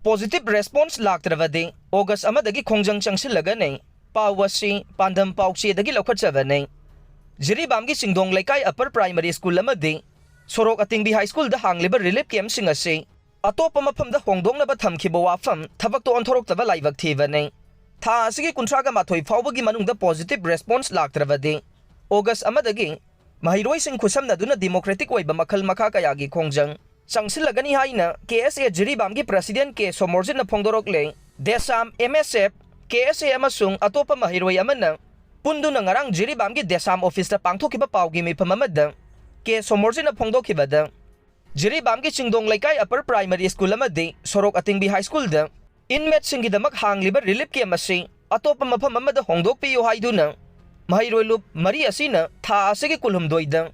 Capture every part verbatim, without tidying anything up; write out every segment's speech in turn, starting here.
positive response ꯂꯥꯛꯇ꯭ꯔꯕꯗꯤ August ꯑꯃꯗꯒꯤ ꯈꯣꯡꯖꯪ ꯆꯪꯁꯤꯜꯂꯒꯅꯤ꯫ ꯄꯥꯎ ꯑꯁꯤ ꯄꯥꯟꯗꯝ ꯄꯥꯎꯆꯦꯗꯒꯤ ꯂꯧꯈꯠꯆꯕꯅꯤ꯫ ꯖꯤꯔꯤꯕꯥꯝꯒꯤ ꯆꯤꯡꯗꯣꯡ ꯂꯩꯀꯥꯏ Upper Primary School ꯑꯃꯗꯤ ꯁꯣꯔꯣꯛ ꯑꯇꯤꯡꯕꯤ High Schoolꯗ ꯍꯥꯡꯂꯤꯕ relief campꯁꯤꯡ ꯑꯁꯤ ꯑꯇꯣꯞꯄ ꯃꯐꯝꯗ ꯍꯣꯡꯗꯣꯛꯅꯕ ꯊꯝꯈꯤꯕ ꯋꯥꯐꯝ ꯊꯕꯛꯇ ꯑꯣꯟꯊꯣꯔꯛꯇꯕ ꯂꯥꯏꯕꯛ ꯊꯤꯕꯅꯤ꯫ ꯊꯥ ꯑꯁꯤꯒꯤ ꯀꯨꯟꯊ꯭ꯔꯥꯒ ꯃꯥꯊꯣꯏ ꯐꯥꯎꯕꯒꯤ ꯃꯅꯨꯡꯗ positive response ꯂꯥꯛꯇ꯭ꯔꯕꯗꯤ August ꯑꯃꯗꯒꯤ ꯃꯍꯩꯔꯣꯏꯁꯤꯡ ꯈꯨꯠꯁꯝꯅꯗꯨꯅ democratic ꯑꯣꯏꯕ ꯃꯈꯜ ꯃꯈꯥ ꯀꯌꯥꯒꯤ ꯈꯣꯡꯖꯪ ꯆꯪꯁꯤꯜꯂꯒꯅꯤ ꯍꯥꯏꯅ K S A ꯖꯤꯔꯤꯕꯥꯝꯒꯤ President K ꯁꯣꯃꯣꯔꯖꯤꯠꯅ ꯐꯣꯡꯗꯣꯔꯛꯂꯦ꯫ ꯗꯦꯁꯥꯝ, M S F, K S A ꯑꯃꯁꯨꯡ ꯑꯇꯣꯞꯄ ꯃꯍꯩꯔꯣꯏ ꯑꯃꯅ ꯄꯨꯟꯗꯨꯅ ꯉꯔꯥꯡ ꯖꯤꯔꯤꯕꯥꯝꯒꯤ ꯗꯦꯁꯥꯝ officeꯇ ꯄꯥꯡꯊꯣꯛꯈꯤꯕ ꯄꯥꯎꯒꯤ ꯃꯤꯐꯝ ꯑꯃꯗ K ꯁꯣꯃꯣꯔꯖꯤꯠꯅ ꯐꯣꯡꯗꯣꯛꯈꯤꯕꯗ, ꯖꯤꯔꯤꯕꯥꯝꯒꯤ ꯆꯤꯡꯗꯣꯡ ꯂꯩꯀꯥꯏ Upper Primary School ꯑꯃꯗꯤ ꯁꯣꯔꯣꯛ ꯑꯇꯤꯡꯕꯤ High Schoolꯗ inmateꯁꯤꯡꯒꯤꯗꯃꯛ ꯍꯥꯡꯂꯤꯕ relief camp ꯑꯁꯤ ꯑꯇꯣꯞꯄ ꯃꯐꯝ ꯑꯃꯗ ꯍꯣꯡꯗꯣꯛꯄꯤꯌꯨ ꯍꯥꯏꯗꯨꯅ ꯃꯍꯩꯔꯣꯏ ꯂꯨꯞ ꯃꯔꯤ ꯑꯁꯤꯅ ꯊꯥ ꯑꯁꯤꯒꯤ ꯀꯨꯟꯍꯨꯝꯗꯣꯏꯗ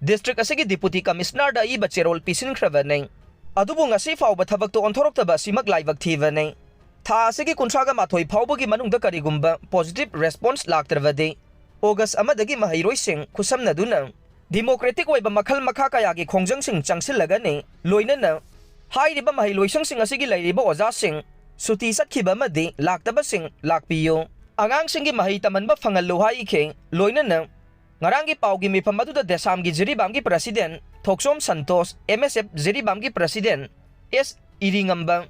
district ꯑꯁꯤꯒꯤ Deputy Commissionerꯗ ꯑꯏꯕ ꯆꯦꯔꯣꯜ ꯄꯤꯁꯤꯟꯈ꯭ꯔꯕꯅꯤ꯫ ꯑꯗꯨꯕꯨ ꯉꯁꯤ ꯐꯥꯎꯕ ꯊꯕꯛꯇ ꯑꯣꯟꯊꯣꯔꯛꯇꯕ ꯑꯁꯤꯃꯛ ꯂꯥꯏꯕꯛ ꯊꯤꯕꯅꯤ꯫ ꯊꯥ ꯑꯁꯤꯒꯤ ꯀꯨꯟꯊ꯭ꯔꯥꯒ ꯃꯥꯊꯣꯏ ꯐꯥꯎꯕꯒꯤ ꯃꯅꯨꯡꯗ ꯀꯔꯤꯒꯨꯝꯕ positive response ꯂꯥꯛꯇ꯭ꯔꯕꯗꯤ August ꯑꯃꯗꯒꯤ ꯃꯍꯩꯔꯣꯏꯁꯤꯡ ꯈꯨꯠꯁꯝꯅꯗꯨꯅ democratic ꯑꯣꯏꯕ ꯃꯈꯜ ꯃꯈꯥ ꯀꯌꯥꯒꯤ ꯈꯣꯡꯖꯪꯁꯤꯡ ꯆꯪꯁꯤꯜꯂꯒꯅꯤ꯫ ꯂꯣꯏꯅꯅ ꯍꯥꯏꯔꯤꯕ ꯃꯍꯩꯂꯣꯏꯁꯪꯁꯤꯡ ꯑꯁꯤꯒꯤ ꯂꯩꯔꯤꯕ ꯑꯣꯖꯥꯁꯤꯡ ꯁꯨꯇꯤ ꯆꯠꯈꯤꯕ ꯑꯃꯗꯤ ꯂꯥꯛꯇꯕꯁꯤꯡ ꯂꯥꯛꯄꯤꯌꯨ꯫ ꯑꯉꯥꯡꯁꯤꯡꯒꯤ ꯃꯍꯩ ꯇꯝꯍꯟꯕ ꯐꯪꯍꯜꯂꯨ ꯍꯥꯏꯈꯤ꯫ ꯂꯣꯏꯅꯅ ꯉꯔꯥꯡꯒꯤ ꯄꯥꯎꯒꯤ ꯃꯤꯐꯝ ꯑꯗꯨꯗ ꯗꯦꯁꯥꯝꯒꯤ ꯖꯤꯔꯤꯕꯥꯝꯒꯤ President ꯊꯣꯛꯆꯣꯝ Santosh, M S F ꯖꯤꯔꯤꯕꯥꯝꯒꯤ President S ꯏꯔꯤꯉꯝꯕ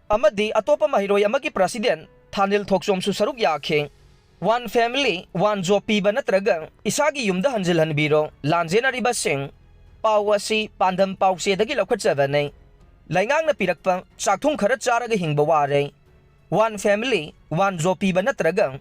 ꯑꯃꯗꯤ ꯑꯇꯣꯞꯄ ꯃꯍꯩꯔꯣꯏ ꯑꯃꯒꯤ President ꯊꯥꯅꯤꯜ ꯊꯣꯛꯆꯣꯝꯁꯨ ꯁꯔꯨꯛ ꯌꯥꯈꯤ꯫ One Family, One Job ꯄꯤꯕ ꯅꯠꯇ꯭ꯔꯒ ꯏꯁꯥꯒꯤ ꯌꯨꯝꯗ ꯍꯟꯖꯤꯜꯍꯟꯕꯤꯔꯣ꯫ ꯂꯥꯟꯖꯦꯟꯅꯔꯤꯕꯁꯤꯡ, ꯄꯥꯎ ꯑꯁꯤ ꯄꯥꯟꯗꯝ ꯄꯥꯎꯆꯦꯗꯒꯤ ꯂꯧꯈꯠꯆꯕꯅꯤ꯫ ꯂꯩꯉꯥꯛꯅ ꯄꯤꯔꯛꯄ ꯆꯥꯛꯊꯨꯡ ꯈꯔ ꯆꯥꯔꯒ ꯍꯤꯡꯕ ꯋꯥꯔꯦ꯫ One Family, One Job ꯄꯤꯕ ꯅꯠꯇ꯭ꯔꯒ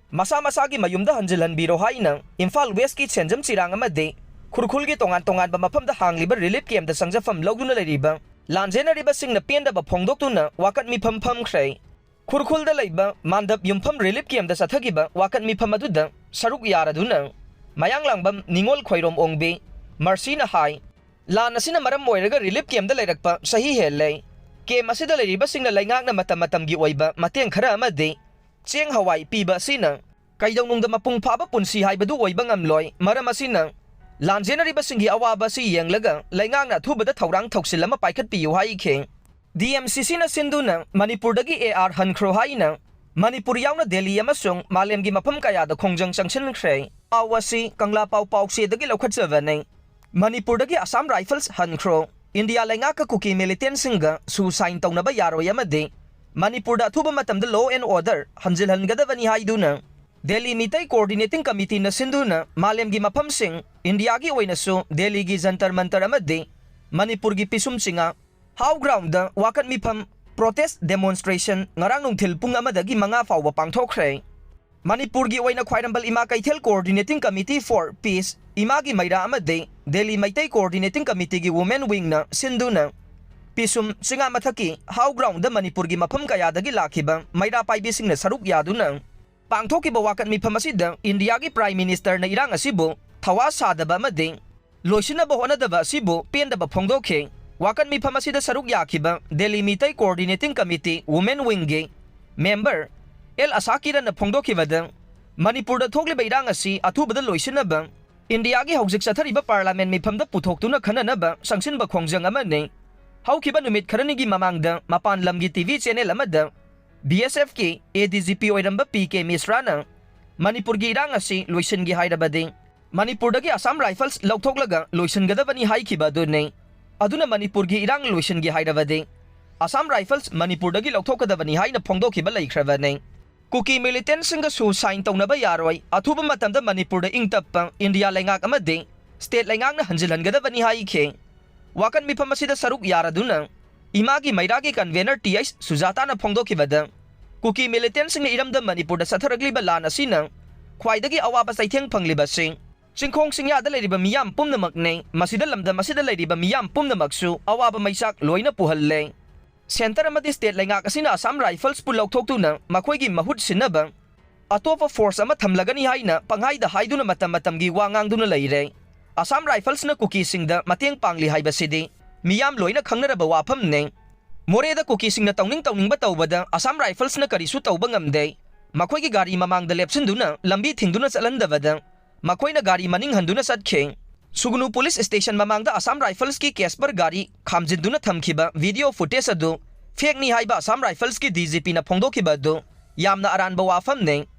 ꯃꯁꯥ ꯃꯁꯥꯒꯤ ꯃꯌꯨꯝꯗ ꯍꯟꯖꯤꯜꯍꯟꯕꯤꯔꯣ ꯍꯥꯏꯅ ꯏꯝꯐꯥꯜ Westꯀꯤ ꯁꯦꯟꯖꯝ ꯆꯤꯔꯥꯡ ꯑꯃꯗꯤ ꯈꯨꯔꯈꯨꯜꯒꯤ ꯇꯣꯉꯥꯟ ꯇꯣꯉꯥꯟꯕ ꯃꯐꯝꯗ ꯍꯥꯡꯂꯤꯕ relief campꯇ ꯆꯪꯖꯐꯝ ꯂꯧꯗꯨꯅ ꯂꯩꯔꯤꯕ ꯂꯥꯟꯖꯦꯟꯅꯔꯤꯕꯁꯤꯡꯅ ꯄꯦꯟꯗꯕ ꯐꯣꯡꯗꯣꯛꯇꯨꯅ ꯋꯥꯀꯠ ꯃꯤꯐꯝ ꯐꯝꯈ꯭ꯔꯦ꯫ ꯈꯨꯔꯈꯨꯜꯗ ꯂꯩꯕ ꯃꯥꯟꯗꯞ ꯌꯨꯝꯐꯝ relief campꯇ ꯆꯠꯊꯈꯤꯕ ꯋꯥꯀꯠ ꯃꯤꯐꯝ ꯑꯗꯨꯗ ꯁꯔꯨꯛ ꯌꯥꯔꯗꯨꯅ ꯃꯌꯥꯡꯂꯥꯡꯕꯝ ꯅꯤꯉꯣꯜ ꯈ꯭ꯋꯥꯏꯔꯣꯝ ꯑꯣꯡꯕꯤ ꯃꯔꯁꯤꯅ ꯍꯥꯏ, ꯂꯥꯟ ꯑꯁꯤꯅ ꯃꯔꯝ ꯑꯣꯏꯔꯒ relief campꯇ ꯂꯩꯔꯛꯄ ꯆꯍꯤ ꯍꯦꯜꯂꯦ꯫ Camp ꯑꯁꯤꯗ ꯂꯩꯔꯤꯕꯁꯤꯡꯅ ꯂꯩꯉꯥꯛꯅ ꯃꯇꯝ ꯃꯇꯝꯒꯤ ꯑꯣꯏꯕ ꯃꯇꯦꯡ ꯈꯔ ꯑꯃꯗꯤ ꯆꯦꯡ ꯍꯋꯥꯏ ꯄꯤꯕ ꯑꯁꯤꯅ ꯀꯩꯗꯧꯅꯨꯡꯗ ꯃꯄꯨꯡ ꯐꯥꯕ ꯄꯨꯟꯁꯤ ꯍꯥꯏꯕꯗꯨ ꯑꯣꯏꯕ ꯉꯝꯂꯣꯏ꯫ ꯃꯔꯝ ꯑꯁꯤꯅ ꯂꯥꯟꯖꯦꯟꯅꯔꯤꯕꯁꯤꯡꯒꯤ ꯑꯋꯥꯕ ꯑꯁꯤ ꯌꯦꯡꯂꯒ ꯂꯩꯉꯥꯛꯅ ꯑꯊꯨꯕꯗ ꯊꯧꯔꯥꯡ ꯊꯧꯁꯤꯜ ꯑꯃ ꯄꯥꯏꯈꯠꯄꯤꯌꯨ ꯍꯥꯏꯈꯤ꯫ ꯗꯤ ꯑꯦꯝ ꯁꯤ ꯁꯤꯅ ꯁꯤꯟꯗꯨꯅ ꯃꯅꯤꯄꯨꯔꯗꯒꯤ ꯑꯦ ꯑꯥꯔ ꯍꯟꯈ꯭ꯔꯣ ꯍꯥꯏꯅ ꯃꯅꯤꯄꯨꯔ ꯌꯥꯎꯅ ꯗꯦꯜꯂꯤ ꯑꯃꯁꯨꯡ ꯃꯥꯂꯦꯝꯒꯤ ꯃꯐꯝ ꯀꯌꯥꯗ ꯈꯣꯡꯖꯪ ꯆꯪꯁꯤꯟꯈ꯭ꯔꯦ꯫ ꯄꯥꯎ ꯑꯁꯤ ꯀꯪꯂꯥ ꯄꯥꯎ ꯄꯥꯎꯆꯦꯗꯒꯤ ꯂꯧꯈꯠꯆꯕꯅꯤ꯫ ꯃꯅꯤꯄꯨꯔꯗꯒꯤ ꯑꯁꯥꯝ ꯔꯥꯏꯐꯜꯁ ꯍꯟꯈ꯭ꯔꯣ, ꯏꯟꯗꯤꯌꯥ ꯂꯩꯉꯥꯛꯀ ꯀꯨꯀꯤ ꯃꯤꯂꯤꯇꯦꯟꯁꯤꯡꯒ ꯁꯨ ꯁꯥꯏꯟ ꯇꯧꯅꯕ ꯌꯥꯔꯣꯏ ꯑꯃꯗꯤ ꯃꯅꯤꯄꯨꯔꯗ ꯑꯊꯨꯕ ꯃꯇꯝꯗ law and order ꯍꯟꯖꯤꯜꯍꯟꯒꯗꯕꯅꯤ ꯍꯥꯏꯗꯨꯅ ꯗꯦꯜꯂꯤ ꯃꯤꯇꯩ ꯀꯣꯑꯣꯔꯗꯤꯅꯦꯇꯤꯡ ꯀꯃꯤꯇꯤꯅ ꯁꯤꯟꯗꯨꯅ ꯃꯥꯂꯦꯝꯒꯤ ꯃꯐꯝꯁꯤꯡ, ꯏꯟꯗꯤꯌꯥꯒꯤ ꯑꯣꯏꯅꯁꯨ ꯗꯦꯜꯂꯤꯒꯤ ꯖꯟꯇꯔ ꯃꯟꯇꯔ ꯑꯃꯗꯤ ꯃꯅꯤꯄꯨꯔꯒꯤ ꯄꯤꯁꯨꯝ ꯆꯤꯡꯉꯥ ꯍꯥꯎ ꯒ꯭ꯔꯥꯎꯟꯗ ꯋꯥꯀꯠ ꯃꯤꯐꯝ, protest demonstration, ꯉꯔꯥꯡ ꯅꯨꯡꯊꯤꯜ ꯄꯨꯡ ꯑꯃꯗꯒꯤ ꯃꯉꯥ ꯐꯥꯎꯕ ꯄꯥꯡꯊꯣꯛꯈ꯭ꯔꯦ꯫ ꯃꯅꯤꯄꯨꯔꯒꯤ ꯑꯣꯏꯅ ꯈ꯭ꯋꯥꯏꯔꯝꯕꯜ ꯏꯃꯥ ꯀꯩꯊꯦꯜ Coordinating Committee for Peace, ꯏꯃꯥꯒꯤ ꯃꯩꯔꯥ ꯑꯃꯗꯤ ꯗꯦꯜꯂꯤ ꯃꯩꯇꯩ Coordinating Committeeꯒꯤ Women Wingꯅ ꯁꯤꯟꯗꯨꯅ ꯄꯤꯁꯨꯝ ꯆꯤꯡꯉꯥ ꯃꯊꯛꯀꯤ ꯍꯥꯎ ꯒ꯭ꯔꯥꯎꯟꯗ ꯃꯅꯤꯄꯨꯔꯒꯤ ꯃꯐꯝ ꯀꯌꯥꯗꯒꯤ ꯂꯥꯛꯈꯤꯕ ꯃꯩꯔꯥ ꯄꯥꯏꯕꯤꯁꯤꯡꯅ ꯁꯔꯨꯛ ꯌꯥꯗꯨꯅ ꯄꯥꯡꯊꯣꯛꯈꯤꯕ ꯋꯥꯀꯠ ꯃꯤꯐꯝ ꯑꯁꯤꯗ ꯏꯟꯗꯤꯌꯥꯒꯤ Prime Ministerꯅ ꯏꯔꯥꯡ ꯑꯁꯤꯕꯨ ꯊꯋꯥ ꯁꯥꯗꯕ ꯑꯃꯗꯤ ꯂꯣꯏꯁꯤꯟꯅꯕ ꯍꯣꯠꯅꯗꯕ ꯑꯁꯤꯕꯨ ꯄꯦꯟꯗꯕ ꯐꯣꯡꯗꯣꯛꯈꯤ꯫ ꯋꯥꯀꯠ ꯃꯤꯐꯝ ꯑꯁꯤꯗ ꯁꯔꯨꯛ ꯌꯥꯈꯤꯕ Delhi Meetei Coordinating Committee Women Wingꯒꯤ member ꯑꯦꯜ ꯑꯁꯥ ꯀꯤꯔꯟꯅ ꯐꯣꯡꯗꯣꯛꯈꯤꯕꯗ, ꯃꯅꯤꯄꯨꯔꯗ ꯊꯣꯛꯂꯤꯕ ꯏꯔꯥꯡ ꯑꯁꯤ ꯑꯊꯨꯕꯗ ꯂꯣꯏꯁꯤꯟꯅꯕ ꯏꯟꯗꯤꯌꯥꯒꯤ ꯍꯧꯖꯤꯛ ꯆꯠꯊꯔꯤꯕ Parliament ꯃꯤꯐꯝꯗ ꯄꯨꯊꯣꯛꯇꯨꯅ ꯈꯟꯅꯅꯕ ꯆꯪꯁꯤꯟꯕ ꯈꯣꯡꯖꯪ ꯑꯃꯅꯤ꯫ ꯍꯧꯈꯤꯕ ꯅꯨꯃꯤꯠ ꯈꯔꯅꯤꯒꯤ ꯃꯃꯥꯡꯗ ꯃꯄꯥꯟ ꯂꯝꯒꯤ ꯇꯤ ꯚꯤ channel ꯑꯃꯗ ꯕꯤ ꯑꯦꯁ ꯑꯦꯐꯀꯤ ꯑꯦ ꯗꯤ ꯖꯤ ꯄꯤ ꯑꯣꯏꯔꯝꯕ ꯄꯤ ꯀꯦ ꯃꯤꯁ꯭ꯔꯥꯅ ꯃꯅꯤꯄꯨꯔꯒꯤ ꯏꯔꯥꯡ ꯑꯁꯤ ꯂꯣꯏꯁꯤꯟꯒꯦ ꯍꯥꯏꯔꯕꯗꯤ ꯃꯅꯤꯄꯨꯔꯗꯒꯤ ꯑꯁꯥꯝ ꯔꯥꯏꯐꯜꯁ ꯂꯧꯊꯣꯛꯂꯒ ꯂꯣꯏꯁꯤꯟꯒꯗꯕꯅꯤ ꯍꯥꯏꯈꯤꯕ ꯑꯗꯨꯅꯤ꯫ ꯑꯗꯨꯅ ꯃꯅꯤꯄꯨꯔꯒꯤ ꯏꯔꯥꯡ ꯂꯣꯏꯁꯤꯟꯒꯦ ꯍꯥꯏꯔꯕꯗꯤ ꯑꯁꯥꯝ ꯔꯥꯏꯐꯜꯁ ꯃꯅꯤꯄꯨꯔꯗꯒꯤ ꯂꯧꯊꯣꯛꯀꯗꯕꯅꯤ ꯍꯥꯏꯅ ꯐꯣꯡꯗꯣꯛꯈꯤꯕ ꯂꯩꯈ꯭ꯔꯕꯅꯤ꯫ ꯀꯨꯀꯤ ꯃꯤꯂꯤꯇꯦꯟꯁꯤꯡꯒꯁꯨ ꯁꯥꯏꯟ ꯇꯧꯅꯕ ꯌꯥꯔꯣꯏ, ꯑꯊꯨꯕ ꯃꯇꯝꯗ ꯃꯅꯤꯄꯨꯔꯗ ꯏꯪ ꯇꯞꯄ ꯏꯟꯗꯤꯌꯥ ꯂꯩꯉꯥꯛ ꯑꯃꯗꯤ ꯁ꯭ꯇꯦꯠ ꯂꯩꯉꯥꯛꯅ ꯍꯟꯖꯤꯜꯍꯟꯒꯗꯕꯅꯤ ꯍꯥꯏꯈꯤ꯫ ꯋꯥꯀꯠ ꯃꯤꯐꯝ ꯑꯁꯤꯗ ꯁꯔꯨꯛ ꯌꯥꯔꯗꯨꯅ ꯏꯃꯥꯒꯤ ꯃꯩꯔꯥꯒꯤ convener ꯇꯤ ꯑꯩꯆ ꯁꯨꯖꯥꯇꯥꯅ ꯐꯣꯡꯗꯣꯛꯈꯤꯕꯗ, ꯀꯨꯀꯤ ꯃꯤꯂꯤꯇꯦꯟꯁꯤꯡꯅ ꯏꯔꯝꯗꯝ ꯃꯅꯤꯄꯨꯔꯗ ꯆꯠꯊꯔꯛꯂꯤꯕ ꯂꯥꯟ ꯑꯁꯤꯅ ꯈ꯭ꯋꯥꯏꯗꯒꯤ ꯑꯋꯥꯕ ꯆꯩꯊꯦꯡ ꯐꯪꯂꯤꯕꯁꯤ ꯆꯤꯡꯈꯣꯡ ꯆꯤꯡꯌꯥꯗ ꯂꯩꯔꯤꯕ ꯃꯤꯌꯥꯝ ꯄꯨꯝꯅꯃꯛꯅꯤ꯫ ꯃꯁꯤꯗ ꯂꯝꯗꯝ ꯑꯁꯤꯗ ꯂꯩꯔꯤꯕ ꯃꯤꯌꯥꯝ ꯄꯨꯝꯅꯃꯛꯁꯨ ꯑꯋꯥꯕ ꯃꯩꯆꯥꯛ ꯂꯣꯏꯅ ꯄꯨꯍꯜꯂꯦ꯫ ꯁꯦꯟꯇꯔ ꯑꯃꯗꯤ ꯁ꯭ꯇꯦꯠ ꯂꯩꯉꯥꯛ ꯑꯁꯤꯅ ꯑꯁꯥꯝ ꯔꯥꯏꯐꯜꯁꯄꯨ ꯂꯧꯊꯣꯛꯇꯨꯅ ꯃꯈꯣꯏꯒꯤ ꯃꯍꯨꯠ ꯁꯤꯟꯅꯕ ꯑꯇꯣꯞꯄ ꯐꯣꯔꯁ ꯑꯃ ꯊꯝꯂꯒꯅꯤ ꯍꯥꯏꯅ ꯄꯪꯍꯥꯏꯗ ꯍꯥꯏꯗꯨꯅ ꯃꯇꯝ ꯃꯇꯝꯒꯤ ꯋꯥ ꯉꯥꯡꯗꯨꯅ ꯂꯩꯔꯦ꯫ ꯑꯁꯥꯝ ꯔꯥꯏꯐꯜꯁꯅ ꯀꯨꯀꯤꯁꯤꯡꯗ ꯃꯇꯦꯡ ꯄꯥꯡꯂꯤ ꯍꯥꯏꯕꯁꯤꯗꯤ ꯃꯤꯌꯥꯝ ꯂꯣꯏꯅ ꯈꯪꯅꯔꯕ ꯋꯥꯐꯝꯅꯤ꯫ ꯃꯣꯔꯦꯗ ꯀꯨꯀꯤꯁꯤꯡꯅ ꯇꯧꯅꯤꯡ ꯇꯧꯅꯤꯡꯕ ꯇꯧꯕꯗ ꯑꯁꯥꯝ ꯔꯥꯏꯐꯜꯁꯅ ꯀꯔꯤꯁꯨ ꯇꯧꯕ ꯉꯝꯗꯦ꯫ ꯃꯈꯣꯏꯒꯤ ꯒꯥꯔꯤ ꯃꯃꯥꯡꯗ ꯂꯦꯞꯁꯤꯟꯗꯨꯅ ꯂꯝꯕꯤ ꯊꯤꯡꯗꯨꯅ ꯆꯠꯍꯟꯗꯕꯗ ꯃꯈꯣꯏꯅ ꯒꯥꯔꯤ ꯃꯅꯤꯡ ꯍꯟꯗꯨꯅ ꯆꯠꯈꯤ꯫ ꯁꯨꯒꯅꯨ ꯄꯨꯂꯤꯁ ꯁ꯭ꯇꯦꯁꯟ ꯃꯃꯥꯡꯗ ꯑꯁꯥꯝ ꯔꯥꯏꯐꯜꯁꯀꯤ ꯀꯦꯁꯄꯔ ꯒꯥꯔꯤ ꯈꯥꯝꯖꯤꯟꯗꯨꯅ ꯊꯝꯈꯤꯕ ꯚꯤꯗꯤꯑꯣ ꯐꯨꯇꯦꯖ ꯑꯗꯨ ꯐꯦꯛꯅꯤ ꯍꯥꯏꯕ ꯑꯁꯥꯝ ꯔꯥꯏꯐꯜꯁꯀꯤ ꯗꯤ ꯖꯤ ꯄꯤꯅ ꯐꯣꯡꯗꯣꯛꯈꯤꯕ ꯑꯗꯨ ꯌꯥꯝꯅ ꯑꯔꯥꯟꯕ ꯋꯥꯐꯝꯅꯤ꯫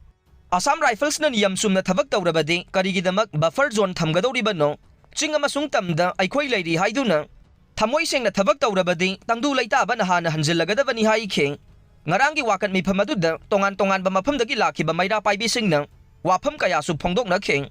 ꯑꯁꯥꯝ ꯔꯥꯏꯐꯜꯁꯅ ꯅꯤꯌꯝ ꯆꯨꯝꯅ ꯊꯕꯛ ꯇꯧꯔꯕꯗꯤ ꯀꯔꯤꯒꯤꯗꯃꯛ ꯕꯐꯔ ꯖꯣꯟ ꯊꯝꯒꯗꯧꯔꯤꯕꯅꯣ? ꯆꯤꯡ ꯑꯃꯁꯨꯡ ꯇꯝꯗ ꯑꯩꯈꯣꯏ ꯂꯩꯔꯤ ꯍꯥꯏꯗꯨꯅ ꯊꯃꯣꯏ ꯁꯦꯡꯅ ꯊꯕꯛ ꯇꯧꯔꯕꯗꯤ ꯇꯪꯗꯨ ꯂꯩꯇꯥꯕ ꯅꯍꯥꯟꯅ ꯍꯟꯖꯤꯜꯂꯒꯗꯕꯅꯤ ꯍꯥꯏꯈꯤ꯫ ꯉꯔꯥꯡꯒꯤ ꯋꯥꯀꯠ ꯃꯤꯐꯝ ꯑꯗꯨꯗ ꯇꯣꯉꯥꯟ ꯇꯣꯉꯥꯟꯕ ꯃꯐꯝꯗꯒꯤ ꯂꯥꯛꯈꯤꯕ ꯃꯩꯔꯥ ꯄꯥꯏꯕꯤꯁꯤꯡꯅ ꯋꯥꯐꯝ ꯀꯌꯥꯁꯨ ꯐꯣꯡꯗꯣꯛꯅꯈꯤ꯫